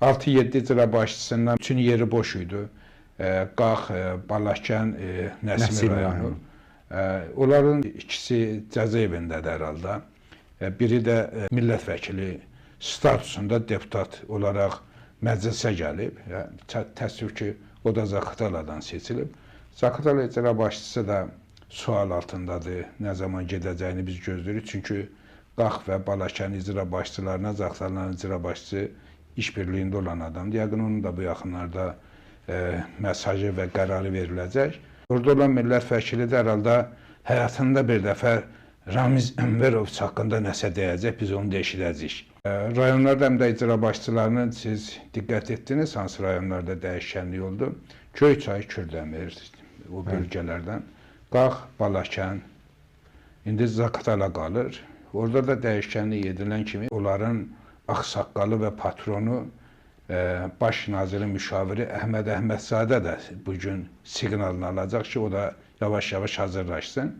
6-7 icra başçısından üçün yeri boş idi. Qax, Balakən, Nəsimi rayonu. Onların ikisi cəza evindədir hər halda. Biri də millət vəkili statusunda deputat olaraq məclisə gəlib. Təəssüf ki, o da Zaqataladan seçilib. Zaqatala icra başçısı da sual altındadır. Nə zaman gedəcəyini biz gözləyirik. Çünki Qax və Balakən icra başçılarına Zaqatalanın icra başçısı işbirliyində olan adamdır. Yəqin onun da bu yaxınlarda mesajı və qərarı veriləcək. Orada olan millət vəkili də hər halda həyatında bir dəfə Ramiz Ənvərov haqqında nəsə deyəcək, biz onu da eşidəcəyik. Rayonlarda həm də icra başçılarının siz diqqət etdiniz, hansı rayonlarda dəyişkənlik oldu? Göyçay, Kürdəmir, o bölgələrdən. Qax, Balakən, indi Zaqatala qalır. Orada da dəyişkənlik edilən kimi onların ağsaqqalı və patronu baş nazirin müşaviri Əhməd Əhmədzadə də bugün siqnalını alacaq ki, o da yavaş-yavaş hazırlaşsın.